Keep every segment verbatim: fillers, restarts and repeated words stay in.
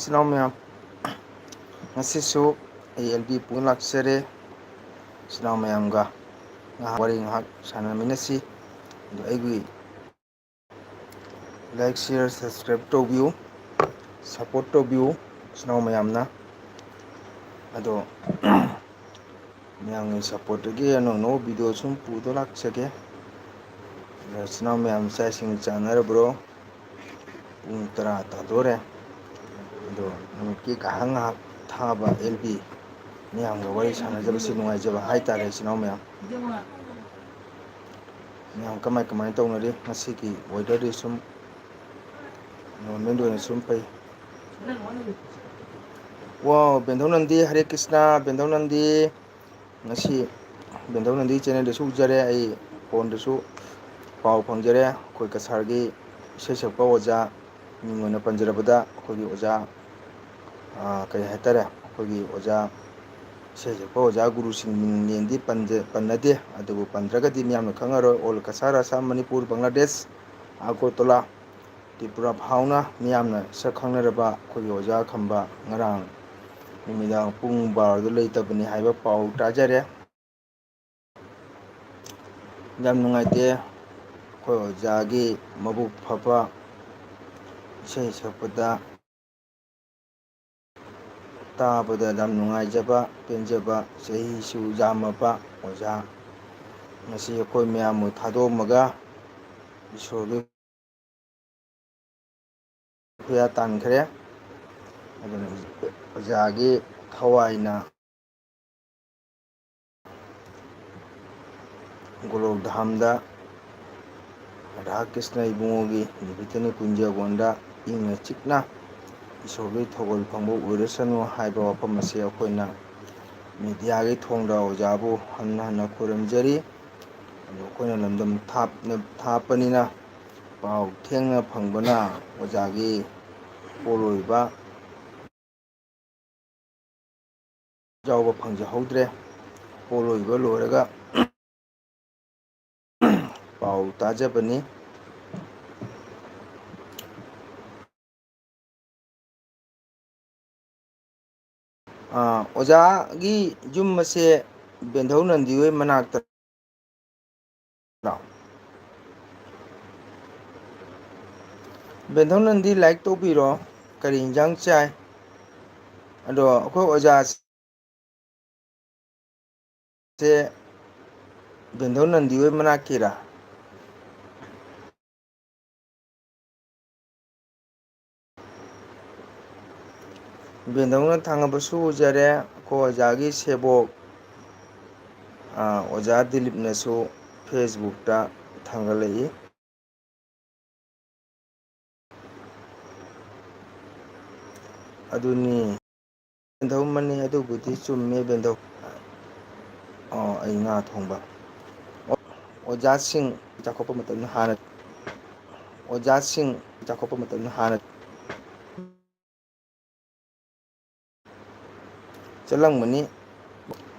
ꯏꯆꯤꯟ ꯏꯅꯥꯎ ꯃꯌꯥꯝ, ꯉꯁꯤꯁꯨ ꯑꯩ ꯑꯦꯜ ꯕꯤ ꯄꯨꯅ ꯂꯥꯛꯆꯔꯦ꯫ ꯏꯆꯤꯟ ꯏꯅꯥꯎ ꯃꯌꯥꯝꯒ ꯉꯥꯏꯍꯥꯛ ꯋꯥꯔꯤ ꯉꯥꯏꯍꯥꯛ ꯁꯥꯟꯅꯃꯤꯟꯅꯁꯤ꯫ ꯑꯗꯣ ꯑꯩꯒꯤ like, share, subscribe ꯇꯧꯕꯤꯌꯨ, support ꯇꯧꯕꯤꯌꯨ ꯏꯆꯤꯟ ꯏꯅꯥꯎ ꯃꯌꯥꯝꯅ꯫ ꯑꯗꯣ ꯃꯌꯥꯝꯒꯤ supportꯇꯒꯤ ꯑꯅꯧ ꯑꯅꯧꯕ video ꯁꯨꯝ ꯄꯨꯗꯨꯅ ꯂꯥꯛꯆꯒꯦ꯫ ꯑꯗꯣ ꯏꯆꯤꯟ ꯏꯅꯥꯎ ꯃꯌꯥꯝ ꯆꯥꯛ ꯏꯁꯤꯡ ꯆꯥꯅꯔꯕ꯭ꯔꯣ? ꯄꯨꯡ ꯇꯔꯥ ꯇꯥꯗꯣꯔꯦ꯫ ꯑꯗꯣ ꯅꯨꯃꯤꯠꯀꯤ ꯉꯥꯏꯍꯥꯛ ꯉꯥꯏꯍꯥꯛ ꯊꯥꯕ ꯑꯦꯜ ꯕꯤ ꯃꯌꯥꯝꯒ ꯋꯥꯔꯤ ꯁꯥꯟꯅꯖꯕꯁꯤ ꯅꯨꯡꯉꯥꯏꯖꯕ ꯍꯥꯏꯇꯥꯔꯦ ꯏꯆꯤꯟ ꯏꯅꯥꯎ ꯃꯌꯥꯝ꯫ ꯃꯌꯥꯝ ꯀꯃꯥꯏ ꯀꯃꯥꯏ ꯇꯧꯅꯔꯤ? ꯉꯁꯤꯒꯤ weatherꯗꯤ ꯁꯨꯝ normalꯗ ꯑꯣꯏꯅ ꯁꯨꯝ ꯐꯩ꯫ Wow, ꯕꯦꯟꯗꯧ ꯅꯟꯗꯤ, ꯍꯔꯦ ꯀ꯭ꯔꯤꯁꯅ, ꯕꯦꯟꯗꯧ ꯅꯟꯗꯤ꯫ ꯉꯁꯤ ꯕꯦꯟꯗꯧ ꯅꯟꯗꯤ channelꯗꯁꯨ ꯎꯖꯔꯦ, ꯑꯩ phoneꯗꯁꯨ ꯄꯥꯎ ꯐꯪꯖꯔꯦ꯫ ꯑꯩꯈꯣꯏ ꯀꯁꯥꯔꯒꯤ ꯏꯁꯩ ꯁꯛꯄ ꯑꯣꯖꯥ, ꯃꯤꯡ ꯑꯣꯏꯅ ꯄꯟꯖꯔꯕꯗ ꯑꯩꯈꯣꯏꯒꯤ ꯑꯣꯖꯥ, ꯑꯥ, ꯀꯔꯤ ꯍꯥꯏꯇꯥꯔꯦ, ꯑꯩꯈꯣꯏꯒꯤ ꯑꯣꯖꯥ, ꯏꯁꯩ ꯁꯛꯄ ꯑꯣꯖꯥ ꯒꯨꯔꯨꯁꯤꯡ ꯃꯤꯡ ꯂꯦꯟꯗꯤ ꯄꯟꯖ-, ꯄꯟꯅꯗꯦ, ꯑꯗꯨꯕꯨ ꯄꯟꯗ꯭ꯔꯒꯗꯤ ꯃꯤꯌꯥꯝꯅ ꯈꯪꯉꯔꯣꯏ꯫ All ꯀꯁꯥꯔ, ꯑꯁꯥꯝ, ꯃꯅꯤꯄꯨꯔ, ꯕꯪꯒ꯭ꯂꯥꯗꯦꯁ, ꯑꯒꯔꯇꯂꯥ, ꯇ꯭ꯔꯤꯄꯨꯔꯥ ꯐꯥꯎꯅ ꯃꯤꯌꯥꯝꯅ ꯁꯛ ꯈꯪꯅꯔꯕ ꯑꯩꯈꯣꯏꯒꯤ ꯑꯣꯖꯥ ꯈꯝꯕ ꯉꯔꯥꯡ ꯅꯨꯃꯤꯗꯥꯡ ꯄꯨꯡ ꯕꯥꯔꯣꯗ ꯂꯩꯇꯕꯅꯤ ꯍꯥꯏꯕ ꯄꯥꯎ ꯇꯥꯖꯔꯦ꯫ ꯌꯥꯝ ꯅꯨꯡꯉꯥꯏꯇꯦ꯫ ꯑꯩꯈꯣꯏ ꯑꯣꯖꯥꯒꯤ ꯃꯕꯨꯛ ꯐꯕ ꯏꯁꯩ ꯁꯛꯄꯗ ꯇꯥꯕꯗ ꯌꯥꯝ ꯅꯨꯡꯉꯥꯏꯖꯕ, ꯄꯦꯟꯖꯕ, ꯆꯍꯤꯁꯨ ꯌꯥꯝꯃꯕ ꯑꯣꯖꯥ ꯉꯁꯤ ꯑꯩꯈꯣꯏ ꯃꯌꯥꯝꯕꯨ ꯊꯥꯗꯣꯛꯑꯝꯃꯒ ꯏꯁꯣꯔꯒꯤ ꯈꯨꯌꯥ ꯇꯥꯟꯈ꯭ꯔꯦ꯫ ꯑꯗꯨꯅ ꯑꯣꯖꯥꯒꯤ ꯊꯋꯥꯏꯅ ꯒꯣꯂꯣꯛ ꯙꯥꯝꯗ ꯔꯥꯙꯥ ꯀ꯭ꯔꯤꯁꯅ ꯏꯕꯨꯡꯉꯣꯒꯤ ꯅꯤꯕꯤꯇꯅ ꯀꯨꯟꯖꯒꯣꯟꯗ ꯏꯪꯅ ꯆꯤꯛꯅ ꯏꯁꯣꯔꯒꯤ ꯊꯧꯒꯜ ꯐꯪꯕ ꯑꯣꯏꯔꯁꯅꯨ ꯍꯥꯏꯕ ꯋꯥꯐꯝ ꯑꯁꯤ ꯑꯩꯈꯣꯏꯅ mediaꯒꯤ ꯊꯣꯡꯗ ꯑꯣꯖꯥꯕꯨ ꯍꯟꯅ ꯍꯟꯅ ꯈꯨꯔꯨꯝꯖꯔꯤ꯫ ꯑꯗꯨ ꯑꯩꯈꯣꯏꯅ ꯂꯝꯗꯝ ꯊꯥꯞꯅ ꯊꯥꯞꯄꯅꯤꯅ ꯄꯥꯎ ꯊꯦꯡꯅ ꯐꯪꯕꯅ ꯑꯣꯖꯥꯒꯤ ꯄꯣꯂꯣꯏꯕ ꯌꯥꯎꯕ ꯐꯪꯖꯍꯧꯗ꯭ꯔꯦ꯫ ꯄꯣꯂꯣꯏꯕ ꯂꯣꯏꯔꯒ ꯄꯥꯎ ꯇꯥꯖꯕꯅꯤ꯫ ꯑꯥ, ꯑꯣꯖꯥꯒꯤ ꯌꯨꯝ ꯑꯁꯦ ꯕꯦꯟꯙꯧ ꯅꯟꯗꯤ ꯍꯣꯏ ꯃꯅꯥꯛꯇ? ꯕꯦꯟꯙꯧ ꯅꯟꯗꯤ, ꯂꯥꯏꯛ ꯇꯧꯕꯤꯔꯣ꯫ ꯀꯔꯤ ꯏꯟꯖꯥꯡ ꯆꯥꯏ? ꯑꯗꯣ ꯑꯩꯈꯣꯏ ꯑꯣꯖꯥꯁꯦ ꯕꯦꯟꯙꯧ ꯅꯟꯗꯤ ꯍꯣꯏ ꯃꯅꯥꯛꯀꯤꯔꯥ? ꯕꯦꯟꯗꯧꯅ ꯊꯥꯡꯉꯕꯁꯨ ꯎꯖꯔꯦ, ꯑꯩꯈꯣꯏ ꯑꯣꯖꯥꯒꯤ ꯁꯦꯕꯣꯛ, ꯑ, ꯑꯣꯖꯥ ꯗꯤꯂꯤꯞꯅꯁꯨ Facebook-ꯇ ꯊꯥꯡꯒꯠꯂꯛꯏ꯫ ꯑꯗꯨꯅꯤ꯫ ꯕꯦꯟꯗꯧ ꯃꯅꯤ, ꯑꯗꯨꯕꯨꯗꯤ ꯆꯨꯝꯃꯦ, ꯕꯦꯟꯗꯧ꯫ ꯑꯣ, ꯑꯩ ꯉꯥ ꯊꯣꯡꯕ꯫ ꯑꯣ, ꯑꯣꯖꯥꯁꯤꯡ ꯆꯥꯎꯈꯠꯄ ꯃꯇꯝꯗ ꯍꯥꯟꯅ, ꯑꯣꯖꯥꯁꯤꯡ ꯆꯥꯎꯈꯠꯄ ꯃꯇꯝꯗ ꯍꯥꯟꯅ ꯆꯠꯂꯝꯒꯅꯤ꯫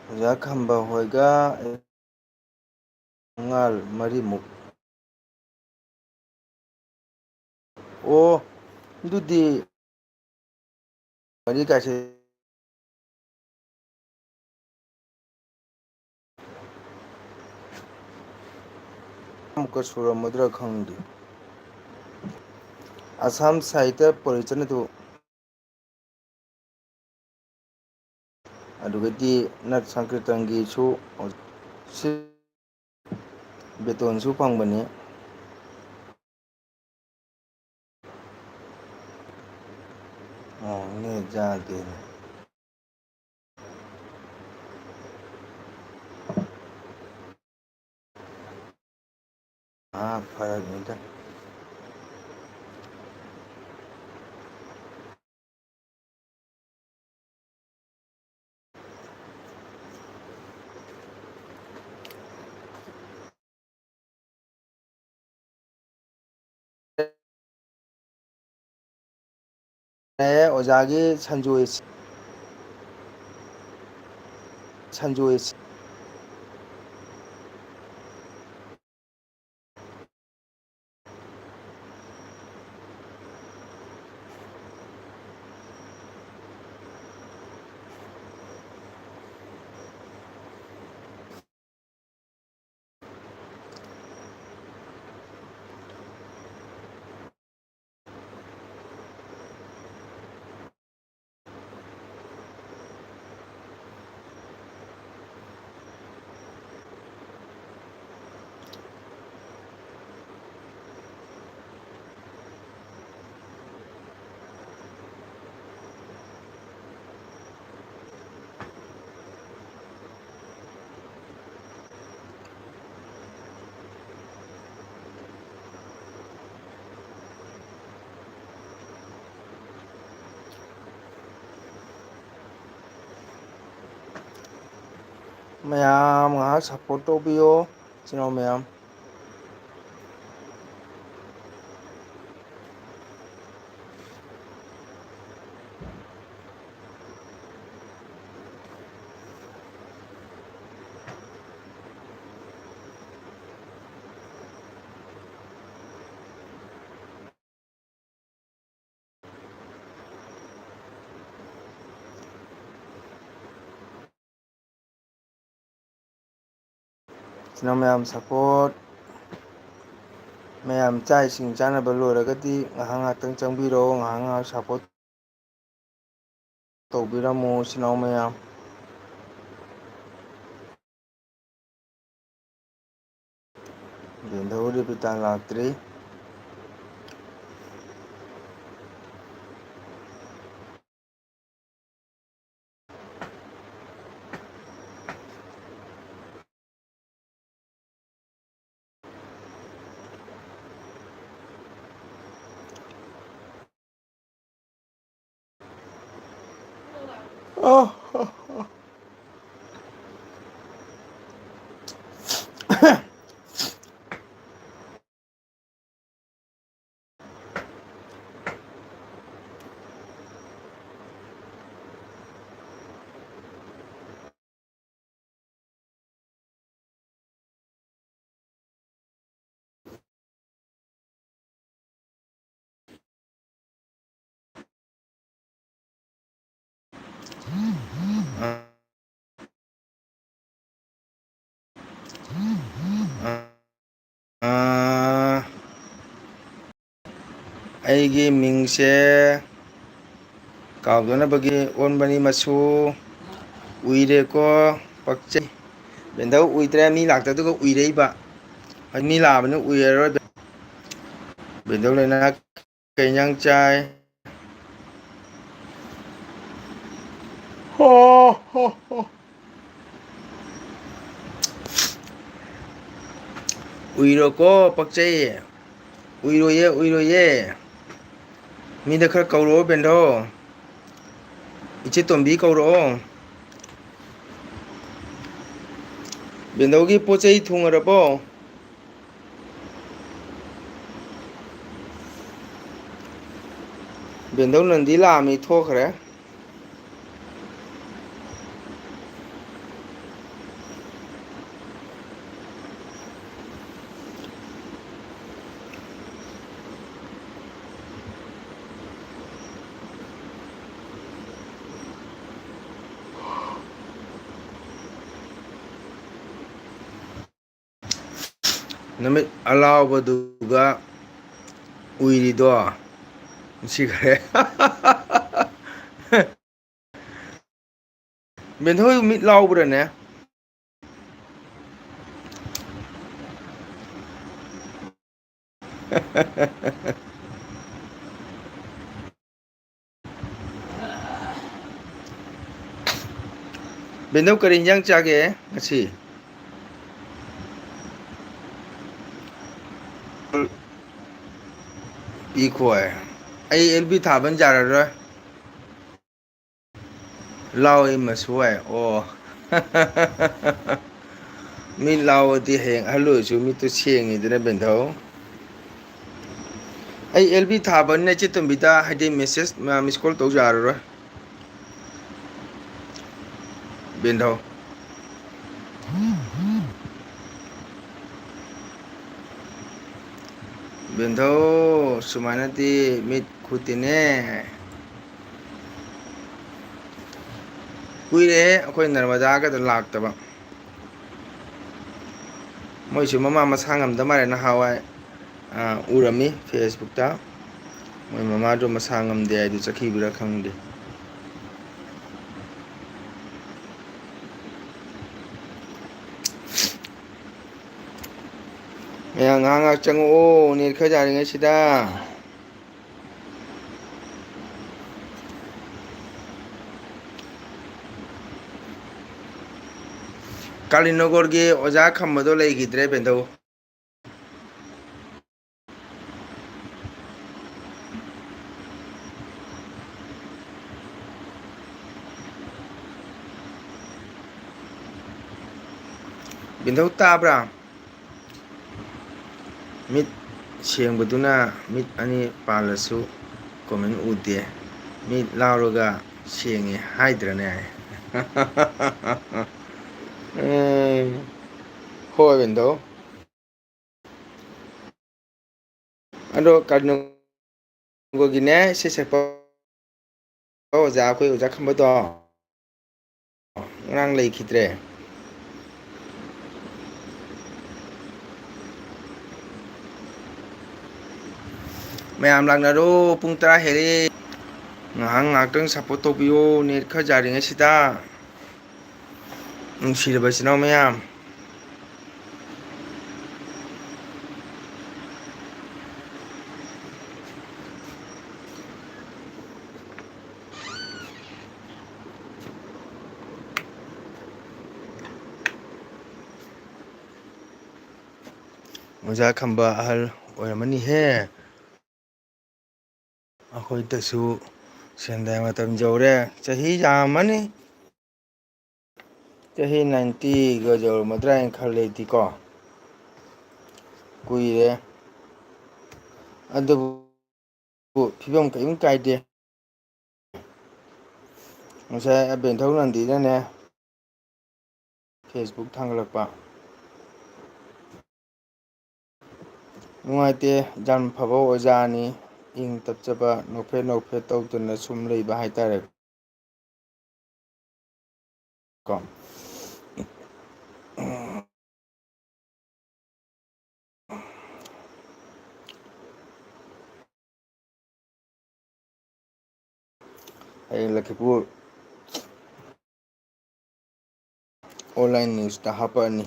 ꯑꯣꯖꯥ ꯈꯝꯕ ꯍꯣꯏꯒ ꯃꯉꯥꯜ ꯃꯔꯤꯃꯨꯛ꯫ ꯑꯣ, ꯑꯗꯨꯗꯤ ꯃꯔꯤ ꯀꯥꯏꯁꯦ꯫ ꯑꯃꯨꯛꯀ ꯁꯨꯔꯝꯃꯗ꯭ꯔꯥ ꯈꯪꯗꯦ꯫ ꯑꯁꯥꯝ ꯁꯥꯍꯤꯇ꯭ꯌ ꯄꯔꯤꯁꯠ ꯑꯗꯨ ꯑꯗꯨꯒꯗꯤ ꯅꯠ ꯁꯪꯀꯤꯔꯇꯟꯒꯤꯁꯨ ꯁꯤ ꯕꯦꯇꯣꯟꯁꯨ ꯐꯪꯕꯅꯤ꯫ ꯑꯣ, ꯅꯦꯠ ꯌꯥꯗꯦꯅꯦ꯫ ꯑꯥ, ꯐꯔꯛꯅꯤꯗ꯫ ꯑꯦ, ꯑꯣꯖꯥꯒꯤ ꯁꯟꯖꯣꯏ, ꯁꯟꯖꯣꯏ꯫ ꯃꯌꯥꯝ ꯉꯥꯏꯍꯥꯛ support ꯇꯧꯕꯤꯌꯣ, ꯏꯆꯤꯟ ꯏꯅꯥꯎ ꯃꯌꯥꯝ꯫ ꯏꯆꯤꯟ ꯏꯅꯥꯎ ꯃꯌꯥꯝ support, ꯃꯌꯥꯝ ꯆꯥꯛ ꯏꯁꯤꯡ ꯆꯥꯅꯕ ꯂꯣꯏꯔꯒꯗꯤ ꯉꯥꯏꯍꯥꯛ ꯉꯥꯏꯍꯥꯛꯇꯪ ꯆꯪꯕꯤꯔꯛꯑꯣ, ꯉꯥꯏꯍꯥꯛ ꯉꯥꯏꯍꯥꯛ support ꯇꯧꯕꯤꯔꯝꯃꯣ ꯏꯆꯤꯟ ꯏꯅꯥꯎ ꯃꯌꯥꯝ꯫ ꯕꯦꯟꯗꯧ ꯔꯦꯕꯤꯇꯥ ꯂꯥꯛꯇ꯭ꯔꯤ꯫ ꯑꯩꯒꯤ ꯃꯤꯡꯁꯦ ꯀꯥꯎꯗꯅꯕꯒꯤ ꯑꯣꯟꯕꯅꯤ ꯃꯆꯨ꯫ ꯎꯏꯔꯦꯀꯣ, ꯄꯛꯆꯩ꯫ ꯕꯦꯟꯗꯧ ꯎꯏꯗ꯭ꯔꯦ, ꯃꯤ ꯂꯥꯛꯇꯗꯨꯒ ꯎꯏꯔꯛꯏꯕ꯫ ꯍꯣꯏ, ꯃꯤ ꯂꯥꯛꯑꯕꯅꯤ ꯎꯏꯔꯔꯣꯏ꯫ ꯕꯦꯟꯗꯧ ꯂꯩꯅꯥ ꯀꯩ ꯏꯟꯖꯥꯡ ꯆꯥꯏ? ꯍꯣ, ꯍꯣ, ꯍꯣ꯫ ꯎꯏꯔꯣꯀꯣ, ꯄꯛꯆꯩ꯫ ꯎꯏꯔꯣꯏꯌꯦ, ꯎꯏꯔꯣꯏꯌꯦ꯫ ꯃꯤꯗ ꯈꯔ ꯀꯧꯔꯛꯑꯣ, ꯕꯦꯟꯗꯧ꯫ ꯏꯆꯦ ꯇꯣꯝꯕꯤ ꯀꯧꯔꯛꯑꯣ꯫ ꯕꯦꯟꯗꯧꯒꯤ ꯄꯣꯠ ꯆꯩ ꯊꯨꯡꯉꯔꯕꯣ? ꯕꯦꯟꯗꯧ ꯅꯟꯗꯤ ꯂꯥꯛꯑꯝꯃꯤ, ꯊꯣꯛꯈ꯭ꯔꯦ꯫ ꯅꯨꯃꯤꯠ ꯑꯂꯥꯎꯕꯗꯨꯒ ꯎꯏꯔꯤꯗꯣ ꯁꯤꯈ꯭ꯔꯦ꯫ ꯕꯦꯟꯊꯣꯏ ꯃꯤꯠ ꯂꯥꯎꯕ꯭ꯔꯥꯅꯦ? ꯕꯦꯟꯗꯧ, ꯀꯔꯤ ꯏꯟꯖꯥꯡ ꯆꯥꯒꯦ ꯉꯁꯤ? ꯏꯈꯣꯏ, ꯑꯩ ꯑꯦꯜ ꯕꯤ ꯊꯥꯕꯅ ꯌꯥꯔꯔꯣꯏ꯫ ꯂꯥꯎꯏ ꯃꯁꯨ ꯍꯥꯏ꯫ ꯑꯣ꯫ ꯃꯤꯠ ꯂꯥꯎꯑꯗꯤ ꯍꯌꯦꯡ ꯑꯍꯜ ꯑꯣꯏꯔꯁꯨ ꯃꯤꯠꯇꯨ ꯁꯦꯡꯉꯤꯗꯅ, ꯕꯦꯟꯊꯧ꯫ ꯑꯩ ꯑꯦꯜ ꯕꯤ ꯊꯥꯕꯅꯤꯅ ꯏꯆꯦ ꯇꯣꯝꯕꯤꯗ ꯍꯥꯏꯗꯤ ꯃꯦꯁꯦꯖ, ꯃꯤꯁ ꯀꯣꯜ ꯇꯧ ꯌꯥꯔꯔꯣꯏ꯫ ꯕꯦꯟꯊꯧ꯫ ꯕꯦꯟꯊꯧ, ꯁꯨꯃꯥꯏꯅꯗꯤ ꯃꯤꯠ ꯈꯨꯠꯇꯤꯅꯦ꯫ ꯀꯨꯏꯔꯦꯍꯦ ꯑꯩꯈꯣꯏ ꯅꯔꯃꯗꯥꯒꯗ ꯂꯥꯛꯇꯕ꯫ ꯃꯣꯏꯁꯨ ꯃꯃꯥ ꯃꯁꯥ ꯉꯝꯗ ꯃꯥꯜꯂꯦ, ꯅꯍꯥꯟꯋꯥꯏ, ꯑ, ꯎꯔꯝꯃꯤ ꯐꯦꯁꯕꯨꯛꯇ꯫ ꯃꯣꯏ ꯃꯃꯥꯗꯣ ꯃꯁꯥ ꯉꯝꯗꯦ ꯍꯥꯏꯗꯨ ꯆꯠꯈꯤꯕ꯭ꯔꯥ ꯈꯪꯗꯦ꯫ ꯃꯌꯥꯝ ꯉꯥꯏꯍꯥꯛ ꯉꯥꯏꯍꯥꯛ ꯆꯪꯉꯛꯑꯣ, ꯅꯦꯠ ꯈꯔ ꯌꯥꯔꯤꯉꯩꯁꯤꯗ꯫ ꯀꯥꯂꯤꯅꯣꯒꯔꯒꯤ ꯑꯣꯖꯥ ꯈꯝꯕꯗꯣ ꯂꯩꯈꯤꯗ꯭ꯔꯦ, ꯕꯦꯟꯗꯧ꯫ ꯕꯦꯟꯊꯧ ꯇꯥꯕ꯭ꯔꯥ? ꯃꯤꯠ ꯁꯦꯡꯕꯗꯨꯅ ꯃꯤꯠ ꯑꯅꯤ ꯄꯥꯜꯂꯁꯨ comment ꯎꯗꯦ꯫ ꯃꯤꯠ ꯂꯥꯎꯔꯒ ꯁꯦꯡꯉꯦ ꯍꯥꯏꯗ꯭ꯔꯅꯦ? ꯎꯝ, ꯍꯣꯏ ꯕꯦꯟꯊꯧ꯫ ꯑꯗꯣ ꯀꯔꯤꯅꯣꯒꯤꯅꯦ, ꯏꯁꯩ ꯁꯛꯄ ꯑꯣꯖꯥ, ꯑꯩꯈꯣꯏ ꯑꯣꯖꯥ ꯈꯝꯕꯗꯣ ꯉꯔꯥꯡ ꯂꯩꯈꯤꯗ꯭ꯔꯦ꯫ ꯃꯌꯥꯝ ꯂꯥꯛꯅꯔꯣ, ꯄꯨꯡ ꯇꯔꯥ ꯍꯦꯜꯂꯦ꯫ ꯉꯥꯏꯍꯥꯛ ꯉꯥꯏꯍꯥꯛꯇꯪ support ꯇꯧꯕꯤꯌꯣ, net ꯈꯔ ꯌꯥꯔꯤꯉꯩꯁꯤꯗ꯫ ꯅꯨꯡꯁꯤꯔꯕ ꯏꯆꯤꯟ ꯏꯅꯥꯎ ꯃꯌꯥꯝ, ꯑꯣꯖꯥ ꯈꯝꯕ ꯑꯍꯜ ꯑꯣꯏꯔꯝꯃꯅꯤꯍꯦ꯫ ꯑꯩꯈꯣꯏꯗꯁꯨ ꯁꯦꯟꯗꯥꯏ ꯃꯇꯝ ꯌꯧꯔꯦ꯫ ꯆꯍꯤ ꯌꯥꯝꯃꯅꯤ꯫ ꯆꯍꯤ ninety ꯒ ꯌꯧꯔꯝꯃꯗ꯭ꯔꯥ ꯍꯥꯏꯅ ꯈꯜꯂꯦ ꯑꯩꯗꯤꯀꯣ꯫ ꯀꯨꯏꯔꯦ꯫ ꯑꯗꯨꯕꯨ ꯐꯤꯕꯝ ꯀꯔꯤꯝ ꯀꯥꯏꯗꯦ꯫ ꯉꯁꯥꯏ ꯕꯦꯟꯊꯧ ꯅꯟꯗꯤꯅꯅꯦ, Facebook ꯊꯥꯡꯒꯠꯂꯛꯄ꯫ ꯅꯨꯡꯉꯥꯏꯇꯦ, ꯌꯥꯝ ꯐꯕ ꯑꯣꯖꯥꯅꯤ, ꯏꯪ ꯇꯞꯆꯕ, ꯅꯣꯛꯐꯦꯠ ꯅꯣꯛꯐꯦꯠ ꯇꯧꯗꯅ ꯁꯨꯝ ꯂꯩꯕ ꯍꯥꯏꯇꯥꯔꯦ꯫ ꯀꯣ꯫ ꯍꯌꯦꯡ ꯂꯈꯤꯄꯨꯔ online news ꯇ ꯍꯥꯞꯄꯛꯑꯅꯤ꯫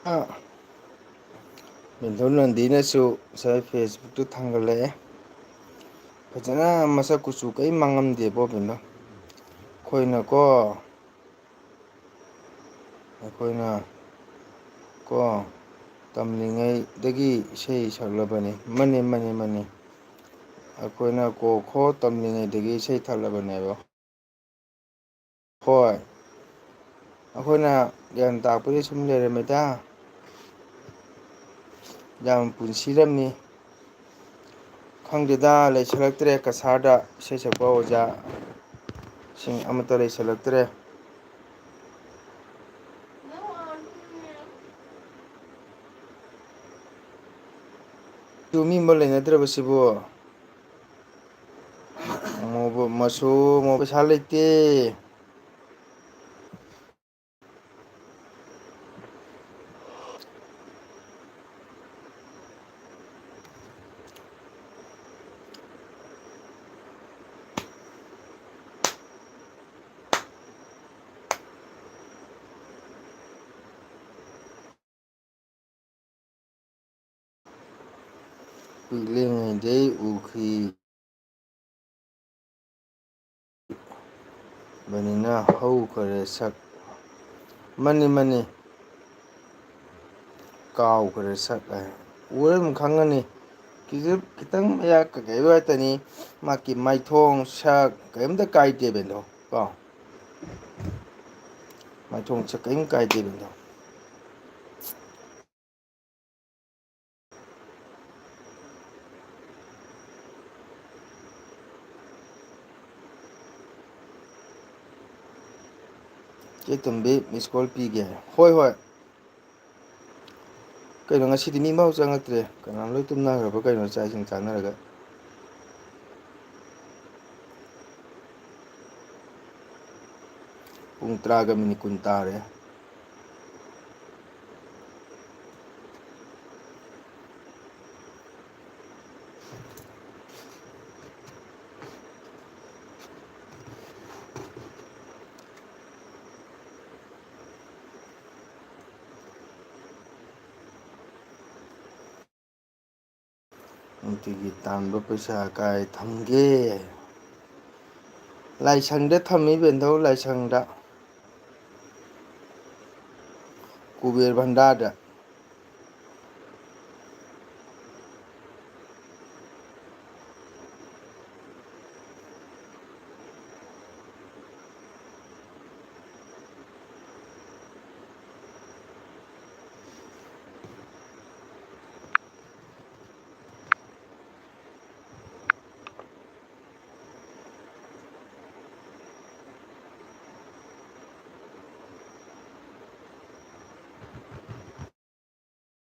ꯑ, ꯕꯦꯟꯊꯧ ꯅꯟꯗꯤꯅꯁꯨ ꯉꯁꯥꯏ Facebook ꯇ ꯊꯥꯡꯒꯠꯂꯛꯑꯦ꯫ ꯐꯖꯅ ꯃꯁꯛ ꯀꯨꯆꯨ ꯀꯔꯤꯝ ꯃꯥꯡꯉꯝꯗꯦꯕꯣ ꯕꯦꯝꯃ꯫ ꯑꯩꯈꯣꯏꯅꯀꯣ, ꯑꯩꯈꯣꯏꯅ ꯀꯣ, ꯇꯝꯂꯤꯉꯩꯗꯒꯤ ꯏꯁꯩ ꯁꯛꯂꯕꯅꯤ꯫ ꯃꯥꯅꯤ, ꯃꯥꯅꯤ, ꯃꯥꯅꯤ꯫ ꯑꯩꯈꯣꯏꯅ ꯀꯣ ꯈꯣ ꯇꯝꯂꯤꯉꯩꯗꯒꯤ ꯏꯁꯩ ꯊꯛꯂꯕꯅꯦꯕ꯫ ꯍꯣꯏ꯫ ꯑꯩꯈꯣꯏꯅ ꯒ꯭ꯌꯥꯟ ꯇꯥꯔꯛꯄꯗꯤ ꯁꯨꯝ ꯂꯩꯔꯝꯃꯦꯗ꯫ ꯌꯥꯝ ꯄꯨꯟꯁꯤꯔꯝꯃꯤ꯫ ꯈꯪꯗꯦꯗ, ꯂꯩꯁꯜꯂꯛꯇ꯭ꯔꯦ ꯀꯁꯥꯔꯗ ꯏꯁꯩ ꯁꯛꯄ ꯑꯣꯖꯥꯁꯤꯡ ꯑꯃꯠꯇ ꯂꯩꯁꯜꯂꯛꯇ꯭ꯔꯦ꯫ ꯃꯤ ꯑꯃ ꯂꯩꯅꯗ꯭ꯔꯕꯁꯤꯕꯨ꯫ ꯃꯣꯕ-, ꯃꯁꯨ ꯃꯣ ꯄꯩꯁꯥ ꯂꯩꯇꯦ꯫ ꯄꯤꯛꯂꯤꯉꯩꯗꯩ ꯎꯈꯤ꯫ ꯕꯅꯤꯅ ꯍꯧꯈꯔꯦ ꯁꯛ꯫ ꯃꯅꯤ, ꯃꯅꯤ꯫ ꯀꯥꯎꯈ꯭ꯔꯦ ꯁꯛ ꯍꯥꯏ꯫ ꯎꯔ ꯑꯗꯨꯝ ꯈꯪꯉꯅꯤ꯫ ꯈꯤꯖꯤꯛ-, ꯈꯤꯇꯪ ꯃꯌꯥ ꯀꯩꯀꯩ ꯍꯥꯏꯇꯅꯤ꯫ ꯃꯥꯒꯤ ꯃꯥꯏꯊꯣꯡ, ꯁꯛ ꯀꯔꯤꯝꯇ ꯀꯥꯏꯗꯦꯕ ꯑꯗꯣ ꯀꯣ꯫ ꯃꯥꯏꯊꯣꯡ ꯁꯛ ꯀꯔꯤꯝ ꯀꯥꯏꯗꯦꯕ ꯑꯗꯣ꯫ ꯆꯦ ꯇꯣꯝꯕꯤ miss call ꯄꯤꯒꯦ꯫ ꯍꯣꯏ, ꯍꯣꯏ꯫ ꯀꯩꯅꯣ ꯉꯁꯤꯗꯤ ꯃꯤ ꯑꯃꯐꯥꯎ ꯆꯪꯉꯛꯇ꯭ꯔꯦ? ꯀꯅꯥꯝ ꯂꯣꯏ ꯇꯨꯝꯅꯈ꯭ꯔꯕ ꯀꯩꯅꯣ ꯆꯥꯛ ꯏꯁꯤꯡ ꯆꯥꯅꯔꯒ? ꯄꯨꯡ ꯇꯔꯥꯒ minute ꯀꯨꯟ ꯇꯥꯔꯦ꯫ ꯅꯨꯡꯇꯤꯒꯤ ꯇꯥꯟꯕ ꯄꯩꯁꯥ ꯀꯥꯏ ꯊꯝꯒꯦ? ꯂꯥꯏꯁꯪꯗ ꯊꯝꯃꯤ, ꯕꯦꯟꯗꯧ, ꯂꯥꯏꯁꯪꯗ꯫ ꯀꯨꯕꯦꯔ ꯚꯟꯗꯥꯔꯗ꯫